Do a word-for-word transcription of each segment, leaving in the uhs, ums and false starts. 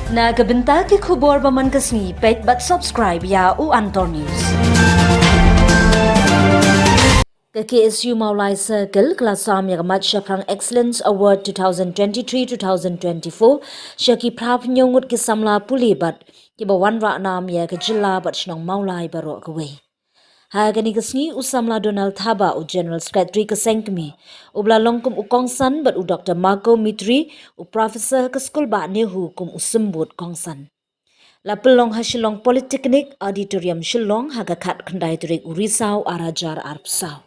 Na ka bynta ki khubor ba man ka sngi, peit bad subscribe ïa U Antor News. Ka K S U Mawlai Circle ka la sam ïa ka Mat Shaphrang Excellence Award two thousand twenty-three two thousand twenty-four sha ki phra phew ngut ki samla pule bad kiba wanrah nam ïa ka jylla bad shnong Mawlai baroh kawei. Ha kane ka sngi, u samla Donald Thabah, u General Secretary ka seng kmie, u ba la long kum u kongsan, bad u Doctor Marco Mitri, u Professor ka skul bah NEHU, kum u symbud kongsan. La pynlong ha Shillong Polytechnic Auditorium, Shillong, ha ka khatkhyndai tarik u Risaw arhajar arphew saw.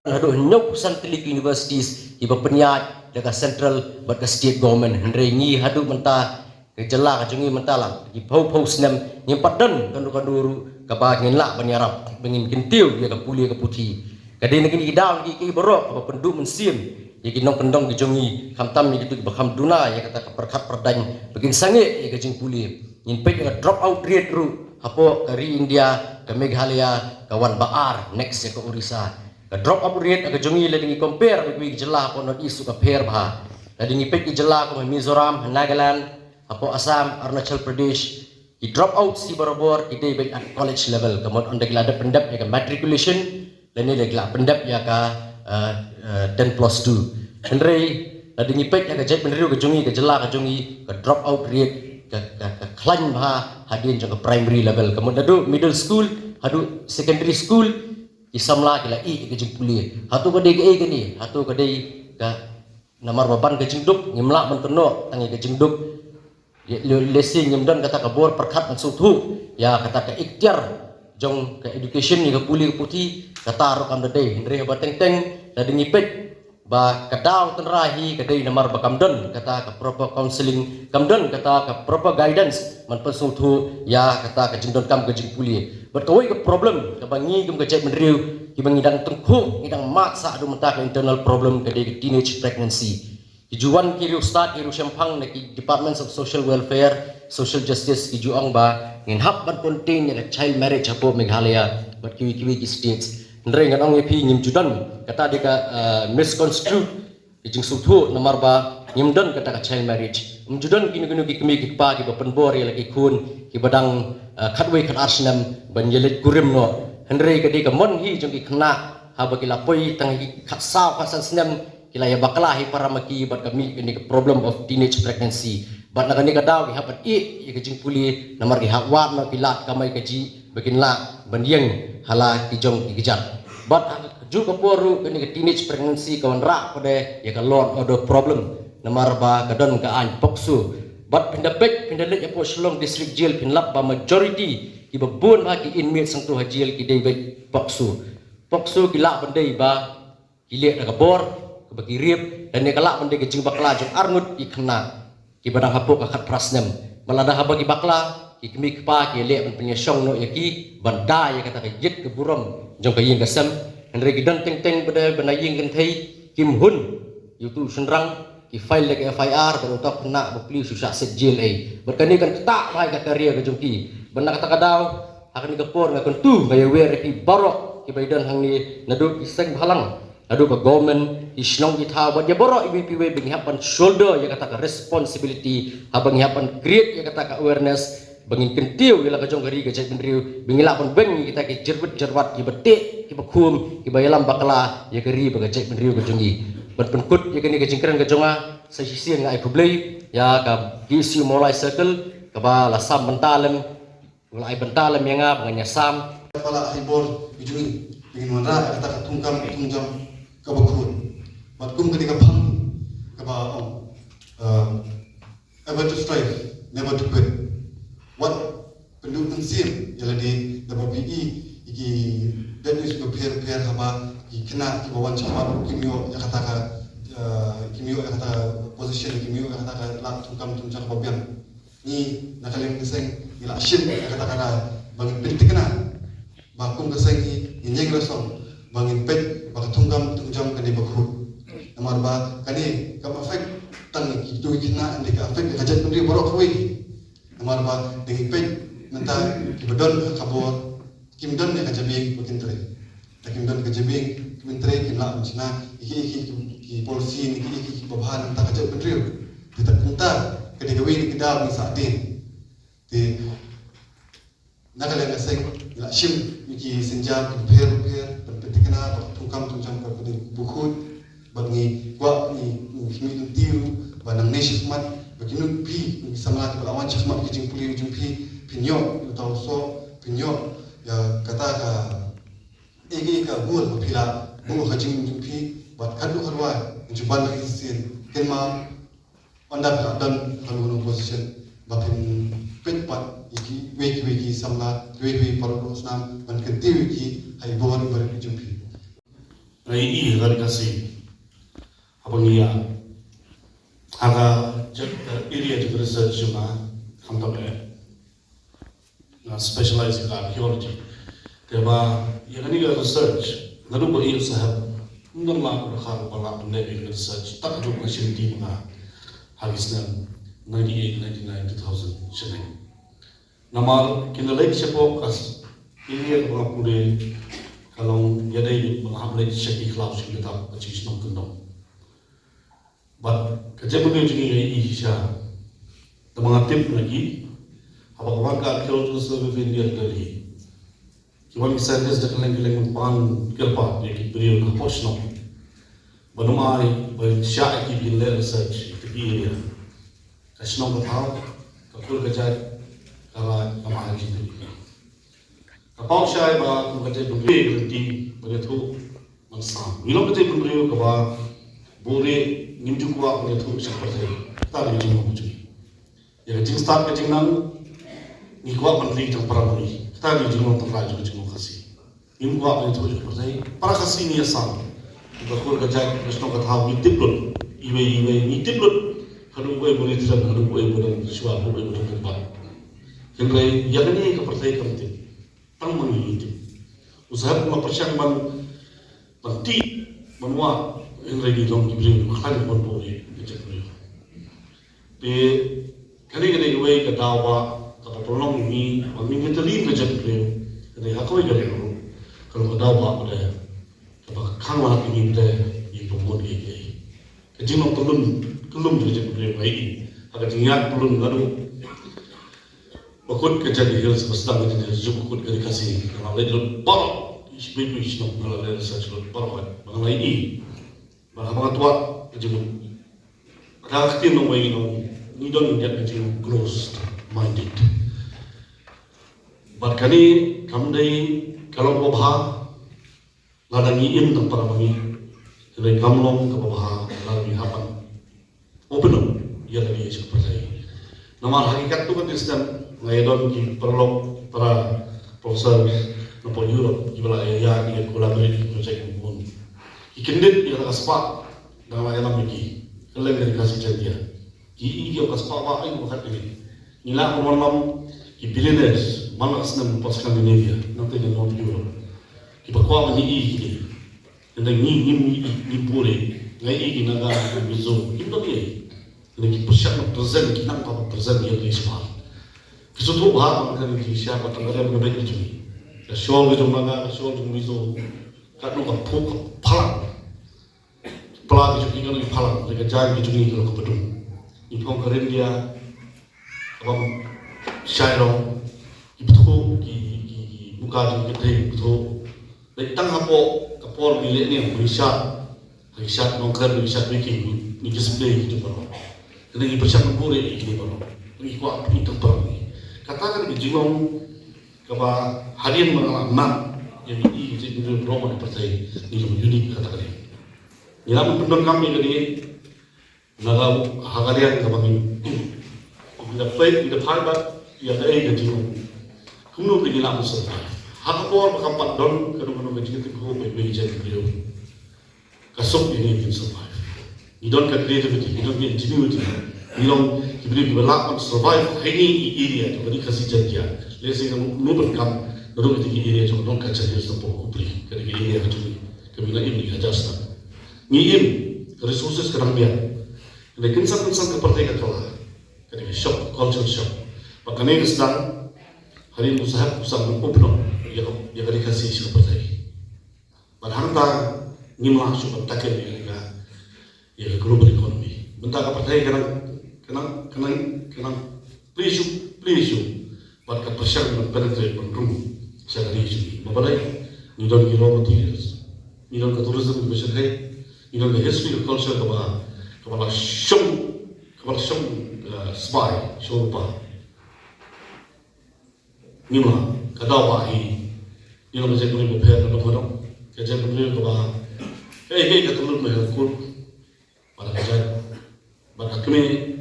Haduh hynñiew phew san tylli ki universities kiba pynïaid da ka central bad ka state government, hynrei ngi haduh mynta ka jylla ka jong ngi mynta la ki phew phew snem ngim pat don kano kano ruh kaba ngin lah ban ïarap ba ngin kyntiew ïa ka pule ka puthi. Ka dei na kine ki daw ki ki baroh kaba pynduh mynsiem ïa ki nongkyndong ki jong ngi, khamtam ïa kitu kiba kham duna ïa kata ka pyrkhat pyrdaiñ ba kin sangeh ïa ka jingpule. Ngin peit ïa ka drop out rate ruh hapoh ka ri India, ka Meghalaya ka wan ba ar, next ïa ka Orissa. Ka drop out rate ka jong ngi lada ngi compare bad kiwei ki jylla hapoh North East ruh ka pher bha. Lada ngi peit ki jylla kum ha Mizoram, ha Nagaland, hapoh Assam, Arunachal Pradesh, ki drop out shi barabor ki dei beit at college level, ka mut ynda ki la dep pyndep ïa ka matriculation lane la ki la pyndep ïa ka, eh, eh, ten plus two. Hynrei lada ngi peit ïa ka jaitbynriew ka jong ngi, ka jylla ka jong ngi, ka drop out rate ka, ka, ka khlaiñ bha hadien jong ka primary level, ka mut naduh middle school haduh secondary school ki samla ki la ïeh ïa ka jingpule. Hato ka dei kaei kane? Hato ka dei ka namar ba ban ka jingduk? Ngim lah ban kynnoh tang ïa ka jingduk. Lehse ngim don kata ka bor pyrkhat ban sngewthuh ïa kata ka iktiar jong ka education, ïa ka pule ka puthi. Kata ruh kam da dei, hynrei haba teng teng lada ngi peit ba ka daw tynrai hi ka dei namar ba kam don kata ka proper counselling, kam don kata ka proper guidance ban pynsngewthuh ïa kata ka jingdonkam ka jingpule. Bad kawei ka problem kaba ngi kum ka jaitbynriew kiba ngi dang tyngkhuh, ngi dang mad sah haduh mynta, ka internal problem, ka dei ka teenage pregnancy. Ki ju wan ki riewstad, ki riewshemphang na ki Departments of Social Welfare, Social Justice, ki ju ong ba ngin hap ban contain ïa ka child marriage hapoh Meghalaya bad kiwei kiwei ki states. Hynrei ngan ong ïa phi, ngim ju don, kata dei ka, eh, misconstrued ka jingsngewthuh, namar ba ngim don kata ka child marriage. Ngim ju don kino kino ki kmie ki kpa kiba pynbor ïa la ki khun kiba dang, eh, khatwei khatar snem ban ïaleit kurim noh. Hynrei ka dei ka mon hi jong ki khynnah haba ki la poi tang ki khatsaw khatsan snem, ki la ïa bakla hi para ma ki, bad ka mih kane ka problem of teenage pregnancy. Bad na kane ka daw ki hap ban ïeh ïa ka jingpule namar ki hap wad noh ki lad kamai kajih ba kin lah ban ïeng ha la ki jong ki kjat. Bad ha kajuh ka por ruh kane ka teenage pregnancy ka wanrah pat de ïa ka law and order problem namar ba ka don ka aiñ POCSO. Bad phin da peit, phin da leit hapoh Shillong District Jail, phin lap ba majority kiba bun bha ki inmates hangto ha jail ki dei beit POCSO. POCSO ki lah ban dei ba ki leh da ka bor kaba ki riap, lane ka lah ban dei ka jingbakla jong arngut ki khynnah kiba dang hapoh ka khatphra snem. Bad lada haba ki bakla, ki kmie kpa ki leh ban pynïashong noh ïa ki ban da ïa kata ka ïit ka burom jong ka ïing ka sem. Hynrei ki don teng teng ba dei ban ïeng kynthei, kim hun ïa utu u shynrang, ki file da ka F I R bad uta u khynnah ba plie shu shah set jail ei. Bad kane kan ktah bha ïa ka career ka jong ki. Bad na kata ka daw, ha kane ka por nga kyntu, nga ïawer ïa phi baroh kiba ïadon hangne, naduh ki seng bhalang, naduh ka government, ki shnong ki thaw, bad ïa baroh iwei pa iwei ba ngi hap ban shoulder ïa kata ka responsibility haba ngi hap ban create ïa kata ka awareness ba ngin kyntiew ïa la ka jong ka ri ka jaitbynriew, ba ngi lah ban weng ïa kita ki jyrwit jyrwat kiba teh, kiba khum, kiba ïalam bakla ïa ka ri bad ka jaitbynriew ka jong ngi. Ban pynkut ïa kane ka jingkren ka jong nga, sa shisien nga ai khublei ïa ka K S U Mawlai Circle kaba la sam bynta lem, ba la ai bynta lem ïa nga ba ngan ïasam. Ba la ai bor ïa jong ngi ba ngin wanrah ïa kata ka thungkam thungjam kaba khuid. Bad kum kane ka phang kaba ong, um, ever to strive, never to quit. Wat pynduh mynsiem ïa lade, da ba phi i ïa ki bad news ba pher pher haba ki khynnah kiba wan shakhmat kim ïoh ïa kata ka, uh, kim ïoh ïa kata ka position, kim ïoh ïa kata ka lad thungkam thungjam kaba biang. Ngi na ka liang ka seng ngi la shim ïa kata ka daw ba ngin pynthikna ba kum ka seng hi ngin ïeng resong ba ngin peit ba ka thungkam thungjam ka dei bakhuid. Namar ba kane kam affect tang ïa kitu ki khynnah, hynrei ka affect ïa ka jaitbynriew baroh kawei. Namar ba da ngi peit mynta kiba don ka khubor kim don ïa ka jabieng ba kin trei. Te kim don ka jabieng, kim trei, kim lah ban shna ïa ki, ïa ki, ki, ki policy ne ki, ïa ki, ki babha na ka bynta ka jaitbynriew. Te kumta ka dei kawei na ki daw ngi sah dien. Te na ka liang ka seng ngi la shim ïa ki sienjam ki pher pher ban pynthikna bad thungkam thungjam ka pdeng bakhuid bad ngi kwah ngi ngi khmih lynti ruh ba nangne shakhmat ba ki nud phi ki samla kiba la wan shakhmat ki jingpule jong phi phin ïoh ïa uta u soh phin ïoh ïa kata ka ïa ka bun ba phi la buh ha jingim jong phi bad katno katwai ngi ju ban ba ki sien kin ma Ynda phi la don ha kano kano position ba phin peit pat ïa kiwei kiwei ki samla kiwei kiwei paralok snam ban kyntiew ïa ki ha i bor i barit i jong phi. Nga ïohi ha ka Khasi haba ngi ïa ha ka area jong ka research jong nga khamtam eh nga specialize ïa ka archaeology. Te ba ïa kane ka research naduh ba ïa sahab ym don la ka khar ba la pynleh ïa ka research tak haduh nga shim team nga ha ki snem ninety-eight, ninety-nine, two thousand shaneng. Namar kin da leit shapoh ka area kaba nga pule ka long ïadei ba nga hap leit sha ki khlaw sha ki kitab ka jingshnong kyndong. Bad ka jaitbynriew jong ngi ngi ïa shisha. Te ba nga tip na ki haba ka wan ka Archaeological Survey of India Delhi. Ki wan ki scientist da kylleng kylleng ban pan kyrpad ïa ki briew na hapoh shnong. Ba nym ai ba shah ïa ki ban leh research ïa ki area. Ka shnong ka thaw, ka kur ka jait, ka raid, ka mahar jingtip. Ka paw shai ba kum ka jaitbynriew ka lynti ba ïathuh ban sam. Ngi long ka jaitbynriew kaba bun re ngim ju kwah ban ïathuh sha ka pyrthei. Kata ka jinglong ka jong ngi. Ïa ka jingstad ka jingnang ngi kwah ban ri tang para bangli. Kata ka jinglong tang rai jong ka jinglong Khasi. Ngim kwah ban ïathuh sha ka pyrthei. Para Khasi ngi ïa sam. Ka kur ka jait ka shnong ka thaw ngi tip lut. Iwei iwei ngi tip lut. Haduh uwei ba ri tren, haduh uwei ba don shuwa, haduh uwei ba don kyrpad. Hynrei ïa kane ka pyrthei kam tip. Tang ma ngi ngi tip. U sahab u la pyrshang ban ban tih ban wad hynrei ngi long ki briew ba khlaiñ ban buh ïa ka jaitbynriew. Te kane ka dei kawei ka daw ba kaba pynlong ïa ngi ba ngi ngi tylli ka jaitbynriew. Ka dei ha kawei ka liang ruh ka long ka daw ba ka dei kaba khang lad ïa ngi te ngi promote ïa ngi. Ka jinglong ka lum ka lum ka jaitbynriew ngi ha ka jingïaid ka lum naduh ba kut ka Jaintia Hills ba sdang ka Jaintia Hills jong ba kut ka Ri Khasi nga la leit lut baroh. Ish bit bit shnong nga la leit research lut baroh ba nga la ïohi ba haba nga twad ka jingmut ka ktien nongwei ngi nong ngi don ngi ka jingmut closed minded. Bad kane kam dei ka long ba bha. Lada ngi im tang para ma ngi hynrei kam long kaba bha lada ngi hap ban open up ïa lade sha ka pyrthei. Namar ha ki katto katne snem nga ïadon ki paralok para professor napoh Europe kiba la ïa ïa collaborate ki project bun. Ki kyndit ïa la ka spah dang la ïalam ïa ki. Kylleng ka Ri Khasi Jaintia. Ki i ki ong ka spah ba ai ba kat kane. Ngi lah ban wanlam ki billionaires man la ka snem napoh Scandinavia nangta ka North Europe. Kiba kwah ban ïohi ïa kine. Tangba ngi ngim ïohi, ngi bun re. Nga ïohi ki Naga, ki Mizo, kim don ei. Tangba ki pyrshang ban present, ki nang kwah ban present ïa ka ri sbah. Ki sngewthuh bha ba ka ri shisha ba tang ka rem ka beit ka jong ngi. Ka shawl ka jong Naga, ka shawl jong Mizo. Katno ka phuh ka phalang. Pla ki jong ngi ka long ki phalang, lane ka jaiñ ki jong ngi ka long ka pdung. Ngi phong ka ryndia, ka bam shai rong, ki pthuh, ki, ki, ki muka jong ngi ka dei pthuh. Lane tang hapoh ka por ngi leh ne ngi shad, ngi shad nongkren, ngi shad baking, ngi, ngi display ki jong baroh. Kane ngi pyrshang ngi buh ïa kine baroh. Ngi kwah pynithuh baroh ngi. Kata ka dei ka jinglong kaba hadien ba nga la map ïa ngi ki jingïadei baroh ka pyrthei, ngi long unique kata ka dei. Ngi la pyndonkam ïa ka dei na ka ha ka liang kaba ngi ngi da peit ngi da phai bad ïa kaei ka jinglong. Kumno ba ngi la survive ha ka por ba kam pat don kano kano ka jingtip ko ba ngi jan briew. Ka suk ïa ngi kin survive. Ngi don ka creativity, ngi don ka ingenuity. Ngi long ki briew kiba lah ban survive ha ine i area jong ka Ri Khasi Jaintia. Lehse nga mut ban kam naduh ine i area jong ka Nongkhatsar Hills hapoh Khopri. Ka dei ka area ka jong ngi. Ka mih na im ngi hajar snem. Ngi im, ka resources ka dang biang. Ka dei kynsan kynsan ka pyrthei ka kylla. Ka dei ka shock, culture shock. Bad kane ka sdang hadien u sahep u sdang ban open up ïa ka, ïa ka Ri Khasi sha ka pyrthei. Bad hangta ngim lah shuh ban tackle ïa ka, ïa ka global economy. Mynta ka pyrthei ka nang, ka nang, ka nang, ka nang plie shuh, plie shuh. bad ka pyrshang ban penetrate ban rung sha ka ri jong ngi. Namar balei? Ngi don ki raw materials. Ngi don ka tourism kaba shyrkhei. Ngi don ka history ka culture kaba, kaba la shong, kaba la shong, eh, sbai, shong rupa. Ngi ma ka daw ba hi. Ngi long ka jaitbynriew ba pher na dong hadong. Ka jaitbynriew kaba, eh, eh, ka tulun ba ha kut. Bad ka jait, bad ka kmie,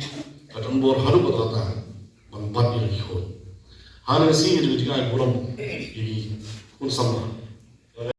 ka don bor haduh katta katta ban bat ïa ki khun. Hana ka sngi ka jingïaburom ïa ki khun samla.